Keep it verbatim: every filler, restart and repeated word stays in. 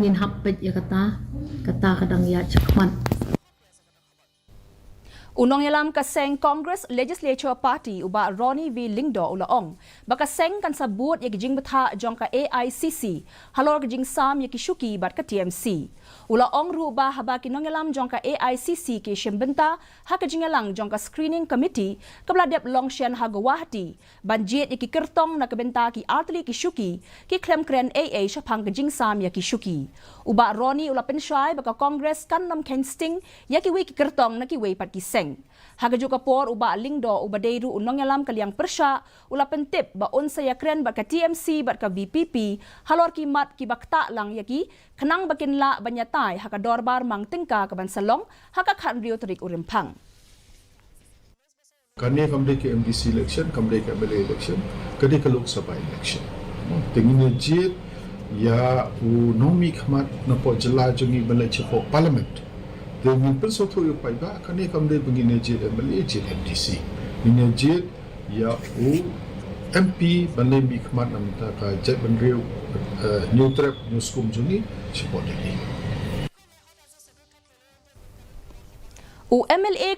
Ngin hap peit ïa kata, kata ka dang ïaid shakhmat. U nongïalam ka seng Congress Legislature Party u Bah Ronnie V Lyngdoh u la ong ba ka seng kan sa bud ïa ki jingbthah jong ka A I C C halor ka jingsam ïa ki shuki bad ka T M C. U la ong ruh ba haba ki nongïalam jong ka A I C C ki shim bynta ha ka jingïalang jong ka screening committee kaba la dep long shen ha Guwahati ban jied ïa ki kyrtong na ka bynta ki artylli ki shuki, ki khlem kren ei ei shaphang ka jingsam ïa ki shuki. U Bah Ronnie u la pynshai ba ka Congress kan nym kheiñ sting ïa kiwei ki kyrtong na kiwei pat ki seng. Ha kajuh ka por u Bah Lyngdoh uba dei ruh u nongïalam ka liang pyrshah u la pyntip ba un sa ïakren bad ka T M C bad ka V P P halor ki mat kiba ktah lang ïa ki khnang ba kin lah ban ïatai ha ka dorbar mang tyngka kaban sa long ha ka khathynriew tarik u Rymphang. Kane kam dei ka M D C election, kam dei ka M L A election, ka dei ka Lok Sabha election. Te ngin ïa jied ïa u nongmihkhmat napoh jylla jong ngi ban leit shapoh Parliament. Te ngin pynsngewthuh ïa u paidbah, kane kam dei ba ngin ïa jied M L A, jied M D C. Ngin ïa jied ïa u M P ban leit mihkhmat na bynta ka jaitbynriew, eh, Hynñiewtrep Hynñiewskum jong ngi shapoh Delhi. U M L A